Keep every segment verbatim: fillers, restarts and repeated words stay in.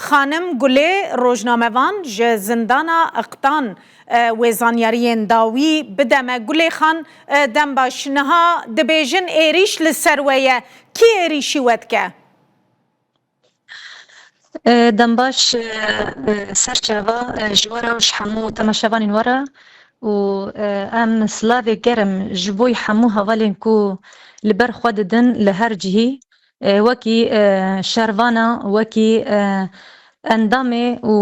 Xanim Gulê, rojnamevan ji zindana Iqtan, e, wê zanyariyên dawî bide me. Gulê Xan, e, dem baş. Niha dibêjin êrîş li ser we ye. Kî êrîşî we dike? E, dem baş, e, e, ser çava, e, ji we re û ji hemû temaşevanên we re û, e, em silavê germ ji bo hemû hevalên ku li ber xwe didin li her cihî, e, wekî, e, şervana, wekî, e, endamê û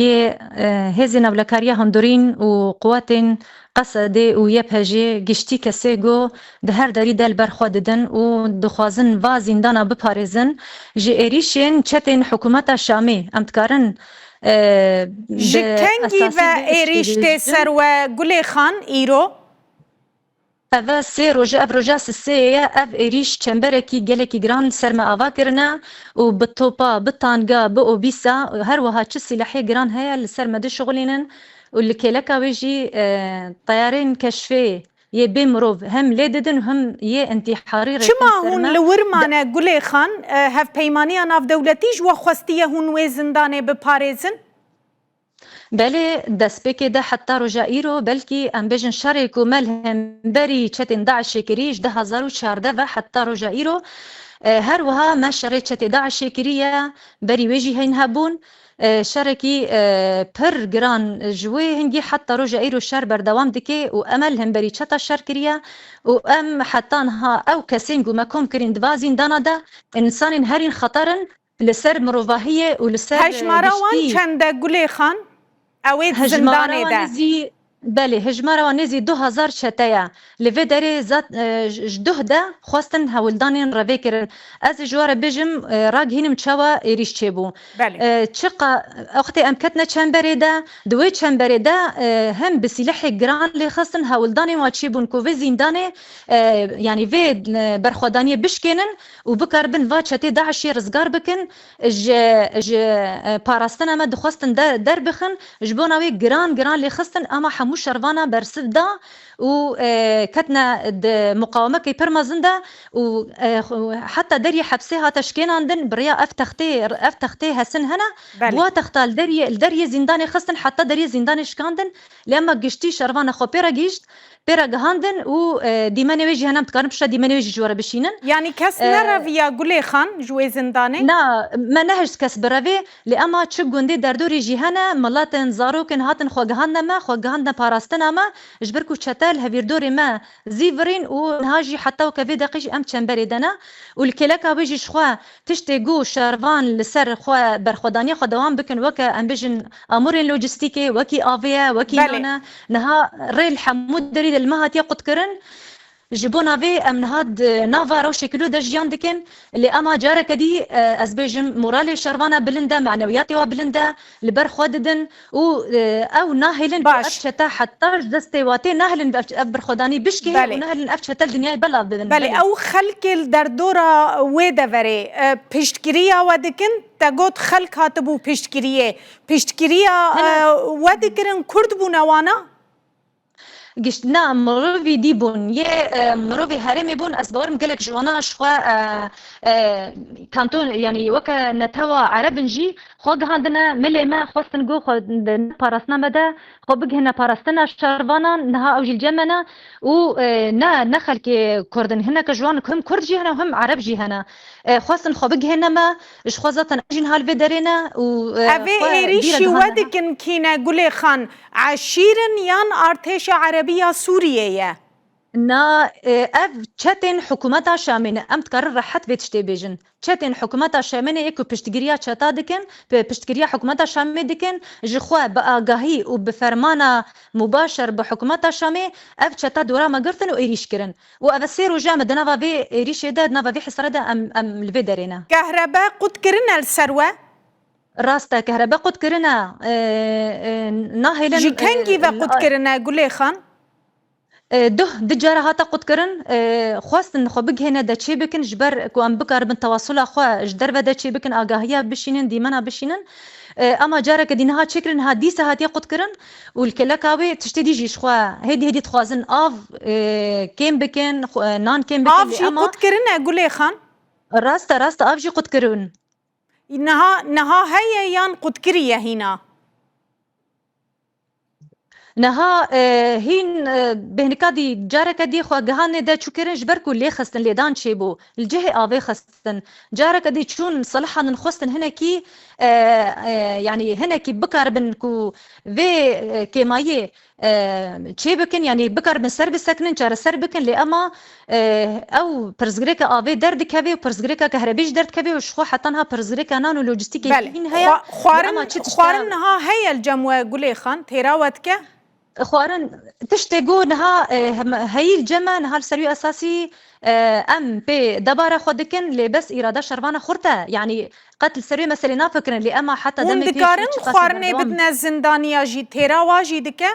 yê, e, hêzên ewlekariya hundirîn û quwetên Qesedê û Y P G giştî kesê ku di her derî de li ber xwe didin û dixwazin va zîndana biparêzin, ji êrîşên çetên hikûmeta Şamê em dikarin, e, Ji bi kengî esasî ve vê êrîş tê ser we Gulê Xan îro? Eve sê roje, ev roja sisêyê ye, ev êrîş çemberekî gelekî giran ser me ava kirine û bi topa, bi tanga, bi obîsa, her wiha çi sîlehê giran heye li ser me dişixulînin û li kêleka wê jî, e, teyarên keşfê yê bê mirov hem lê didin û hem yê intîharî rêxin ser me. Çima hûn li wir mane Gulê Xan, e, hevpeymaniya navdewletî ji we xwestiye hûn wê zindanê biparêzin? Belê, destpêkê de heta roja îro, belkî em bêjin şerê ku me li hemberî çetên DAIŞê kirî, ji du hezar û çardeh ve heta roja îro, e, her wiha me şerê çetê DAIŞê kiriye, berî wê jî hîn hebûn. E, şerekî, e, pir giran ji wê hingî heta roja îro şer berdewam dike û em li hemberî çeta şer kiriye û em heta niha ew kesên ku me kom kirîn di va zîndana de, însanên herîn xeter in, li ser mirovahiyê û li ser, e, Hejmara wan giştî. Çend e Gulê Xan? Ew ê di zindanê de. Hejmara wan nêzî, belê, hejmara wan nêzî du hezar çete ye. Li vê derê zat, e, ji, ji duh de xwestin hewldanên revê kirin. Ez ê ji we re bêjim, e, ragihînim çawa êrîş çêbû. Belê. E, çiqa, wextê em ketine çemberê de, di wê çemberê de, e, hem bi sîlehê giran lê xistin hewldanên wa çêbûn ku vê zîndanê, e, yanî vê, e, berxwedaniyê bişkênin û bikaribin va çetê DAIŞê rizgar bikin, ji, ji, e, parastina me dixwestin de-, derbixin, ji bona wê giran, giran lê xistin, ama hemû şervana bersiv da û, e, ketine di muqawemekê pir mezin de û, e, xu-, heta deriyê hepsê hate şkênandin, bi rêya ev textê, ev textê hesin hene, Belê. Bi wa texta li deriyê, li deriyê zîndanê xistin, heta deriyê zîndanê şikandin, lê ema giştî şervana xwe pê re gihîşt, pê re gihandin û, e, dîmenê wê jî hene, em dikarin piştre dîmenê wê jî ji we re bişînin. Yanî kes E, nereviya Gulê Xan ji wê zindanê? Na, me nehişt kes birevê, lê ema çi gundê derdorê jî hene, miletin, zarokin hatin xwe gihandine me, xwe gihandine parastina me, ji ber ku çete li hevîrdorê me zîvirîn û niha jî heta weke vê deqî jî em çemberê de ne û li kêleka wê jî ji xwe tiştê ku şervan li ser xwe berxwedaniya xwe dewam bikin, weke em bêjin amûrên lojîstîkê, wekî avê ye, wekî Belê. nan e. Niha rê li hemû derî de li me hatiye qutkirin. Ji bona vê em niha di nava rewşê kilo de jiyan dikin. Lê ema careke dî, e, ez bêjim, moralê şervana bilind e, manewiyatê wa bilind e, li ber xwe didin û, e, ew nahêlin ku Baş. ev çete heta ji destê wa tê, nahêlin ev, ev berxwedanî bişkê Belê. û nahêlin ev çete li dinyayê belav bibin. Belê, Belê. ew xelkê li derdora wê deverê, e, piştgiriya we dikin, te got xelk hatibû piştgiriyê. Piştgiriya, Hene. e, we dikirin Kurd bûne wana? Gişt-, na, mirovî dî bûn. Yê, e, mirovî herêmê bûn. Ez bawerim gelek ji wana ji xwe, e, e, kanton, yanî weke netewa Ereb in jî xwe gihandine milê me, xwestin ku xwe di parastina me de xwe bigihine parastina şervanan. Niha ew jî li cem me ne û, e, ne, ne xelkê Kurd in. Hineke ji wan him Kurd jî hene û him Ereb jî hene. E, xwestin xwe bigihêne me, ji xwe zaten ev jî niha li vê derê ne û, e, Evê xwe êrîşî dîre we gihandine. dikin kî ne Gulê Xan? Eşîr in yan artêşa Erebî ya Sûriyê ye? Na, e, ev çetên hikûmeta Şamê ne. Em dikarin rehet vê tiştê bêjin. Çetên hikûmeta Şamê ne yê ku piştgiriya çeta dikin, pi-, piştgiriya hikûmeta Şamê dikin, ji xwe bi agahî û bi fermana mubaşer bi hikûmeta Şamê ev çeta dora me girtin û êrîş kirin. Û ev sê roja me di nava vê êrîşê de, di nava vê hisarê de em, em li vê derê ne. Kehrebe qut kirine li ser we? Rast e, kehrebe qut kirine. E, e, nahêlin, Ji kengî e, ve qut kirine Gulê Xan? E, duh, du cara hate qut kirin. E, xwestin xwe bigihêne de çê bikin, ji ber ku em bikaribin tewasula xwe ji derve de çê bikin, agahiya bişînin, dîmena bişînin. E, ema careke dî niha çêkirin, niha dîsa hatiye qut kirin û li keleka wê tiştê dî jî ji xwe hêdî hêdî dixwazin av, e, kêm bikin, xwe, nan kêm bikin, Av lê jî ema qut kirine Gulê Xan? Rast e, rast e, av jî qut kirin. Niha, niha heye yan qutkiriye hîna? Niha, e, hîn, e, bêhnika dî, careke dî xwe gihanê de çûkirin, ji ber ku lê xistin, lêdan çêbû, li cihê avê xistin. Careke dî çûn, salihan xwestin hinekî, e, e, yanî hinekî bikaribin ku vê, e, kêmayê, e, çê bikin, yanî bikaribin ser bisekinin, çareser bikin, lê ema, e, ew pirsgirêka avê derdikeve û pirsgirêka kehrebê jî derdikeve û ji xwe heta niha pirsgirêka nan û lojîstîkê Belê. hîn heye. Xwa-, xwarin, Ema çi tişta xwarin niha heye li cem we Gulê Xan, têra we dike? Xwarin, tiştê ku niha, e, hem-, heyî li cem me, niha li ser wî esasî, e, em pê debara xwe dikin, lê bes îrada şervana xurt e. Yanî qet li ser wê meselê nafikirin, lê ema heta Hûn demê pêş dikarin çiqasî xwarinê berdewam bidine zindaniya jî, têra wa jî dike?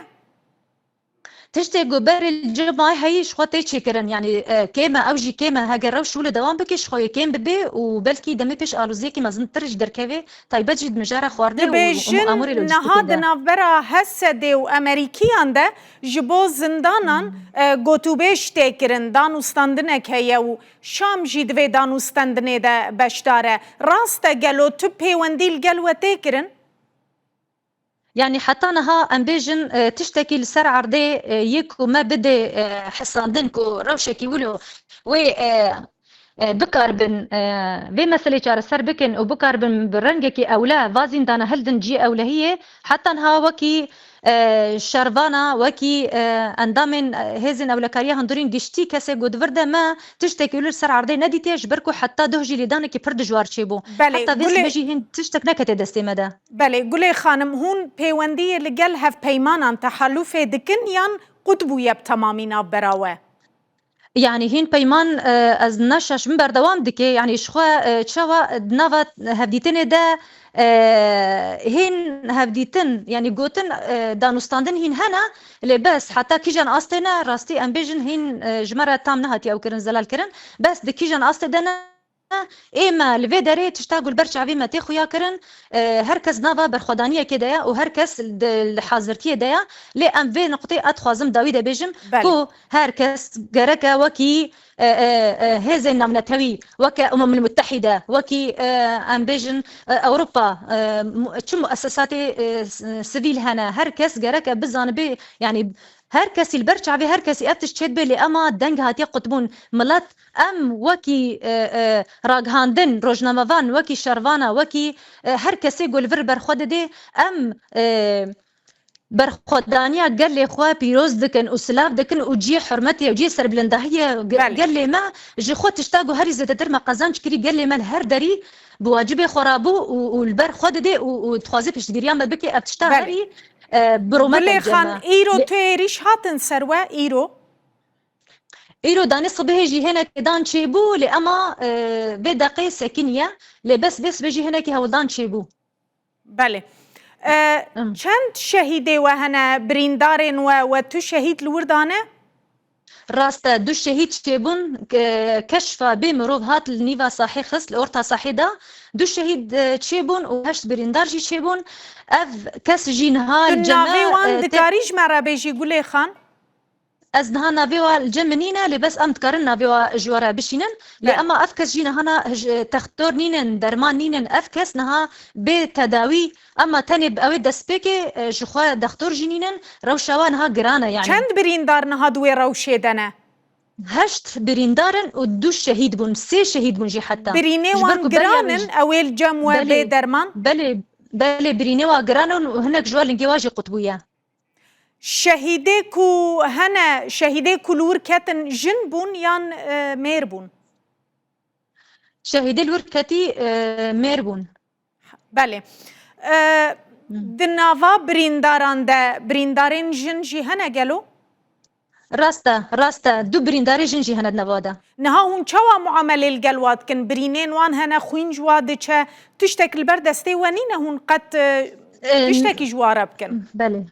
Tiştê ku berê li cem me heyî ji xwe tê çêkirin, yanî, e, kêm e, ew jî kêm e, heger rewş wilo dewam bike, ji xwe yê kêm bibe û belkî demê pêş aloziyekî mezintir jî derkeve, taybet jî di mijara xwarinê û, û Dibêjin amûrê niha lojîstîkê de. di navbera Hesedê û Emerîkiyan de ji bo zindanan, Hmm. e, gotûbêj tê kirin, danûstandinek heye û Şam jî di vê danûstendinê de beşdar e. Rast e, gelo tu pêwendî li gel we tê kirin? Yanî heta niha em bêjin, e, tiştekî li ser erdê, e, yê ku me bidê, e, hesandin ku rewşekî wilo wê, e, e, bikaribin, e, vê meselê çareser bikin û bikaribin bi rengekî ewle va zîndana hildin cihê ewlehiyê, heta niha wekî, e, şervana, wekî, e, endamên, e, hêzên ewlekariya hundirîn giştî kesê ku di vir de me tiştekî wilo li ser erdê nedîtiye, ji ber ku heta doh jî lêdanekî pir dijwar çêbû. Belê, Heta vê Gulê sibê jî hîn tiştek nekete destê me de. Belê, Gulê Xanim, hûn pêwendiyê li gel hevpeymanan, tehalûfê dikin yan qut bûye bi temamî navbera we? Yanî hîn peyman, e, ez neşaş min berdewam dike, yanî ji xwe, e, çawa di nava hevdîtinê de, e, hîn hevdîtin, yanî gotin, e, danûstandin hîn hene, lê bes heta kîjan astê ne, rastî em bêjin hîn, e, ji me re tam nehatiye ew kirin, zelal kirin. Bes di kîjan astê de ne, Ê me li vê derê tişta ku li ber çavê me tê xuya kirin, e, her kes nava berxwedaniyekê de ye û her kes di, li hazirtiyê de ye. Lê em vê nuqtê ez dixwazim dawî de bêjim Belê. ku her kes gereke wekî, e, e, e, hêzên navnetewî, weke Umemul Muttehîde, wekî, e, em bêjin, e, Ewropa, e, mu-, çi muessesatê, e, s-, sivîl hene, her kes gereke bizanibe, yanî her kesî li ber çavê her kesî ev tişt çêdibe, lê ema deng hatiye qutbûn. Milet Em wekî, e, e, ragihandin, rojnamevan, wekî şervana, wekî, e, her kesê ku li vir berxwe didê, em, e, berxwedaniya gelê xwe pîroz dikin û silav dikin û cihê hurmetê û cihê serbilindahiyê ge-, Belê. gelê me ji xwe tişta ku herî zêdetir me qezenc kirî, gelê me li her derî bi wacibê xwe rabû û, û li ber xwe didê û, û dixwaze piştgiriya me bike, ev tişta Belê. herî, e, bi rûmet Gulê e cem Xan, me. îro Lê tu êrîş hatin ser we, îro? Îro danê sibehê jî hinekî dan çêbû, lê ema, e, vê deqê sekiniye, lê bes vê sibê jî hinekî hewldan çêbû. Belê. E, Em. çend şehîdê we hene, birîndarên we, we tu şehîd li wir dane? Rast e, du şehîd çêbûn, ke-, keşfa bê mirov hat li nîva sahê xist, li orta sahê de. Du şehîd, e, çêbûn û heşt birîndar jî çêbûn. Ev kes jî niha Tu li cem me, navê wan e, tê- dikarî ji me re bêjî, Gulê Xan? Ez niha navê wa li cem min nîne, lê bes em dikarin navê wa ji we re bişînin. Lê Belê. ema ev kes jî niha na, ji, textor nînin, derman nînin. Ev kes niha bê tedawî, ema tenê bi ew ê destpêkê, e, ji xwe dextor jî nînin. Rewşa wa niha giran e, yanî. Çend birîndar niha di wê rewşê de ne? Heşt birîndar in û du şehîd bûn, sê şehîd bûn jî heta. Birînê Ji ber wan ku beriya giran min in, jî ew ê li cem we Belê, bê derman? belê, belê, birînê wa giran in û hinek ji wa lingê wa jî qut bûye. Şehîdê ku hene, şehîdê ku li wir ketin jin bûn yan, e, mêr bûn? Şehîdê li wir ketî, e, mêr bûn. Belê. E, Hı. di nava birîndaran de birîndarên jin jî hene gelo? Rast e, rast e. Du birîndarê jin jî hene di nava de. Niha hûn çawa muamelê li gel wa dikin? Birînên wan hene, xwîn ji wa diçe, tiştek li ber destê we nîne hûn qet, e, E, tiştekî ji wa re bikin? Belê.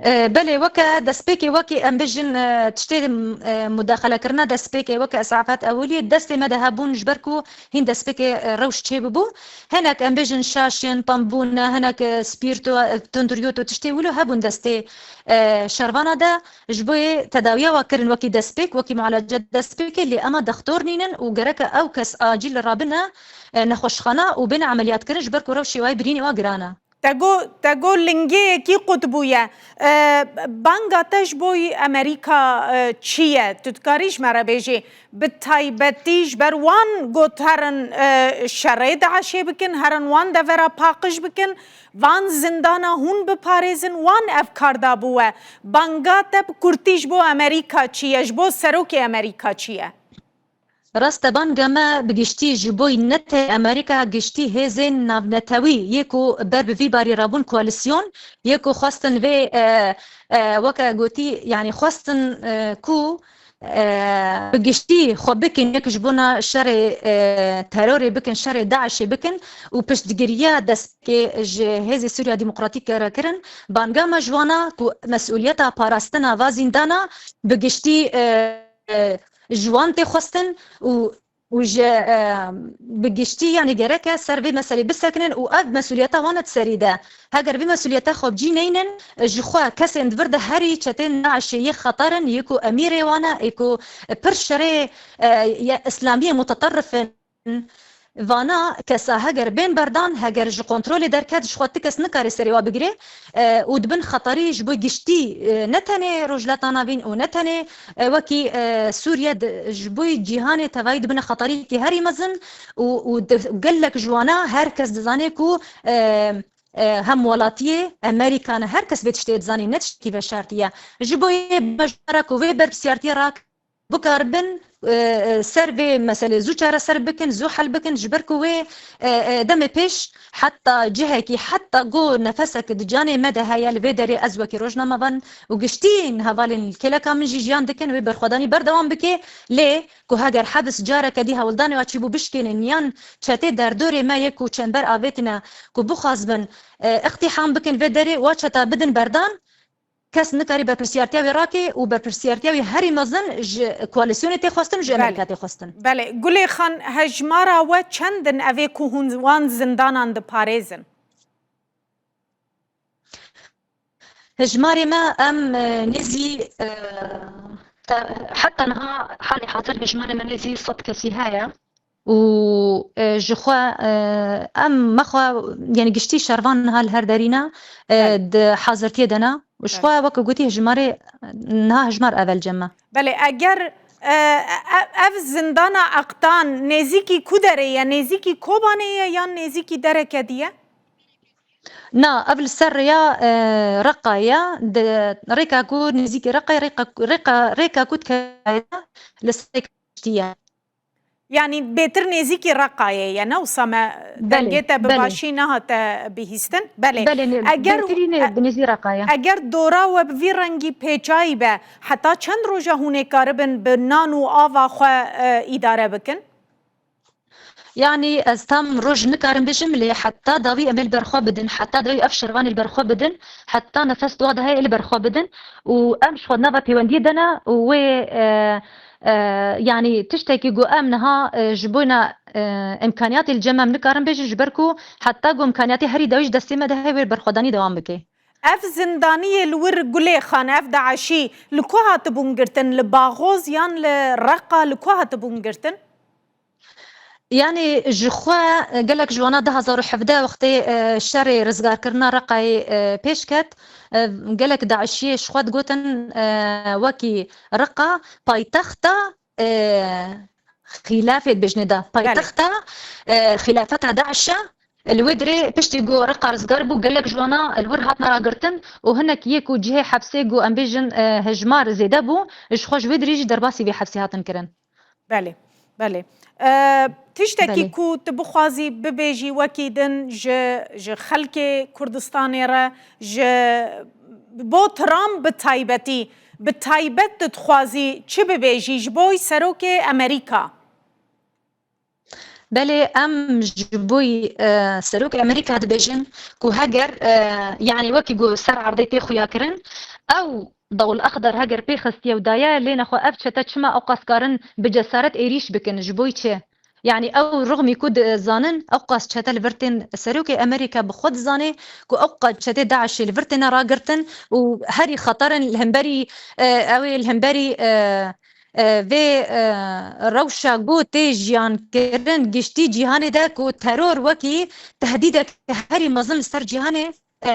E, belê, weke destpêkê, wekî em bêjin, e, tiştê, e, mudaxelekirina destpêkê, weke Esafet Ewiliyê destê me de hebûn, ji ber ku hîn destpêkê, e, rewş çêbibû. Hinek em bêjin şaşin, pembûne, hinek, e, spîrto, e, tunduriyot û tiştê wilo hebûn destê, e, şervana de. Ji bo yê tedawiya wa kirin wekî destpêk, wekî mualace destpêkê, lê ema dextor nînin û gereke ew kes acîl rabine, e, nexweşxana û bêne emeliyat kirin, ji ber ku rewşê wa yê birînê wa giran e. Te got, te got lingeyekî qut bûye. E, banga te ji bo Amerîka, e, çi ye? Tu dikarî ji me re bêjî, bi taybetî ji ber wan got herin, e, şerê DAIŞê bikin, herin wan devera paqij bikin, van zindana hûn biparêzin, wan ev kar dabû we. Banga te bi kurtî ji bo Amerîka çi ye? Ji bo serokê Amerîka çi ye? Rast e, banga me bi giştî ji bo ne tê Amerîka, giştî hêzên navnetewî yê ku ber bi vî barî rabûn koalîsyon, yê ku xwestin vê, e, e, weke gotî, yanî xwestin, e, ku, e, bi giştî xwe bikin yek ji bona şerê, e, terorê bikin, şerê DAIŞê bikin û piştgiriya destpêkê ji Hêzê Sûriya Demokratîk re kirin. Banga me ji wana ku mesûliyeta parastina va zîndana bi giştî, e, e, ji wan tê xwestin û, û ji, e, bi giştî, yanî gereke ser vê meselê bisekinin û ev mesûliyeta wan e di serî de. Heger vê mesûliyeta xwe bi cî neynin, ji xwe kesên di vir de herî çetên DAIŞê yê xeter in, yê ku emîrê wan e, yê ku pir şerê, e, ye îslamiyê muteterrif in. Vana kesa heger bên berdan, heger ji kontrolê derket, ji xwe ti kes nikare serê wa bigire, e, û dibin xeterî ji bo giştî, e, ne tenê Rojhilata Navîn û ne tenê, e, wekî, e, Sûriye di, ji bo cîhanê tevayî dibine xeterîkî herî mezin û, û di, gelek ji wana her kes dizane ku, e, e, hemwelatiyê Amerîka ne, her kes vê tiştê dizanî, ne tiştekî veşartî ye. Ji bo yê bejara ku vê berpirsiyartiyê rak bikaribin, e, e, ser vê meselê zû çareser bikin, zû hel bikin, ji ber ku wê, e, e, demê pêş heta cihekî, heta ku nefesek di canê me de heye, li vê derê ez wekî rojnamevan û giştî hevalên kêleka min jî jiyan dikin, wê berxwedanî berdewam bike, lê ku heger hebs careke dî hewldanê wa çîbû bişkênin yan çetê derdorê me yê ku çember avêtine ku bixwazibin, e, îqtîham bikin vê derê, wa çeta bidin berdan, kes nikarî berpirsiyartiya wê rake û berpirsiyartiya wê herî mezin ji koalîsyonê tê xwestin û ji Belê. Amerîka tê xwestin. Belê. Gulê Xan, hejmara we çend in evê ku hûn wan zindanan diparêzin? Hejmarê me em, e, nêzî, e, te-, heta niha halê hazir hejmarê me nêzî sed kesî heye. û, e, ji xwe, e, em me xwe, yanî giştî şervan niha li her derî ne, e, Belê. Di hazirtiyê de ne. Û ji Belê. Xwe weke gotî hejmarê, niha hejmar evel cem me. Belê, eger, e, e, ev zindana Aqtan nêzîkî ku derê ye? Nêzîkî Kobanê ye yan nêzîkî dereke dî ye? Na, ev li ser rêya, e, Reqa ye. Di rêka ku nêzîkî Reqa ye, rêka, rêka, rêka ku dikeve li ser rêka giştî ye. Yanî bêtir nêzîkî Reqayê ye, ne wisa me Belê, dengê te bi belê. Başî nehate bihîstin? Belê. Belê, ne, Eger bêtirî ne, e, bi nêzî Reqayê. Eger dora we bi vî rengî pêçayî be, heta çend roja hûn ê karibin bi nan û ava xwe, e, îdare bikin? Yanî ez tam roj nikarim bijim, lê heta dawî em ê li ber xwe bidin, heta dawî ev şervanê li ber xwe bidin, heta nefes di wa de heye ê li ber xwe bidin û em ji xwe di nava pêwendiyê de ne û wê, e, E, yanî tiştekî ku em niha, e, ji bona, e, imkaniyatê li cem em nikarin bêjin, ji ber ku heta ku imkaniyatê herî dawî ji destê me de heye wê berxwedanî dewam bike. Ev zindaniyê li wir Gulê Xan, ev DAIŞî li ku hatibûn girtin? Li Baxoz yan li Reqa, li ku hatibûn girtin? Yanî ji xwe, e, gelek ji wana du hazar û hevdeh wextê, e, şerê rizgarkirina Reqayê, e, pêş ket, e, gelek DAIŞiyê ji xwe digotin, e, wekî Reqa paytexta e, xîlafê dibêjinê de Belê. Paytexta, e, xîlafeta DAIŞ e. Li wê dirê piştî ku Reqa rizgar bû, gelek ji wana li wir hatine ragirtin û hinek yê ku cihê hepsê ku em bêjin, e, hejmar zêde bû, ji xwe ji wê dirê jî derbasî vê hepsê hatin kirin. Belê, belê. E, tiştekî Belê. Ku tu bixwazî bibêjî wekî din ji, ji xelkê Kurdistanê re, ji bo Trump bi taybetî, bi taybet tu dixwazî çi bibêjî ji bo serokê Amerîka? Belê, em ji bo, e, Serokê Amerîka dibêjin ku heger, e, yanî wekî ku ser erdê tê xuya kirin, ew Dewil Exder heger pê xestiye û daye, lê nexwe ev çete çima ewqas karin bi cesaret êrîş bikin, ji bo çi? Yanî ew rixmî ku dizanin, ewqas çete li vir tên, Serokê Amerîka bi xwe dizane ku ewqas çetê DAIŞê li vir têne ragirtin û herî xeter in li hemberî, e, ew ê li hemberî, e, e, vê, e, rewşa ku tê jiyankirin giştî cîhanê de ku teror wekî tehdîdek herî mezin li ser cîhanê, e,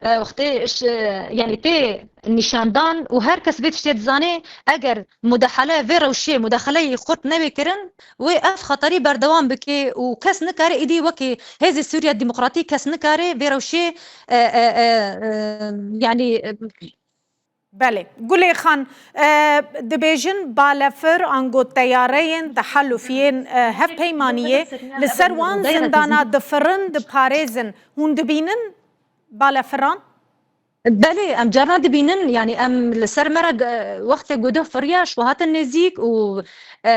e, wextê ş-, yanî tê nîşandan û her kes vê tiştê dizane, eger mudahale vê rewşê, mudahaleyi xurt newê kirin, wê ev xeterî berdewam bike û kes nikare êdî wekî Hêzê Sûriya Demokratîk kes nikare vê rewşê, e, e, e, e, yanî, e, Belê. Gulê Xan, e, dibêjin balefir ango teyareyên tehelufiyên, e, hevpeymaniyê li ser wan zindana difirin, diparêzin. Hûn dibînin balefiran? Belê, em carna dibînin, yanî em li ser me re ge-, wextê gudo firiya, ji xwe hatin nêzîk û, e,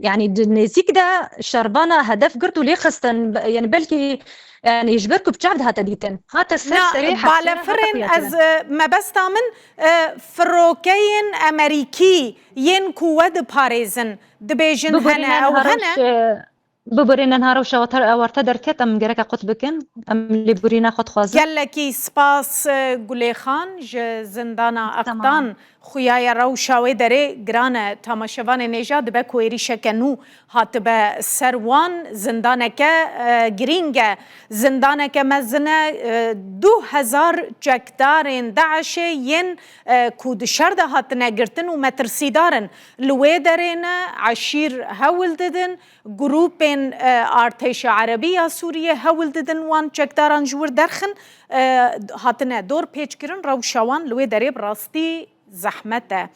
yanî di nêzîk de şervana hedef girt û lê xistin, be-, yanî belkî, yanî ji ber ku bi çav dihate dîtin. Hate ser Na, serê hevsêra hate balefirên xuya ez, kirin. e, mebesta min, e, firokeyên Amerîkî yên ku we diparêzin, dibêjin Biborîne hene ew niha hene. rewş, e, Biborîne niha rewşa werte, werte derket, em gereke qut bikin. Em lêborîna xwe dixwazin. Gelekî spas, e, Gulê Xan, ji zindana Tamam. Aqtan xuyaye rewşa wê derê giran e. Tamaşevanên hêja, dibe ku êrîşeke nû hatibe ser wan. Zindaneke, e, girîng e. Zindaneke mezin e, e, du hezar çekdarên DAIŞê yên, e, ku di şer de hatine girtin û metirsîdar in. Li wê derê ne, eşîr hewl didin, grûpên, e, artêşa erebî ya Sûriyê hewl didin wan çekdaran ji wir derxin, e, hatine dor pêç kirin, rewşa wan li wê derê bi rastî zehmet e.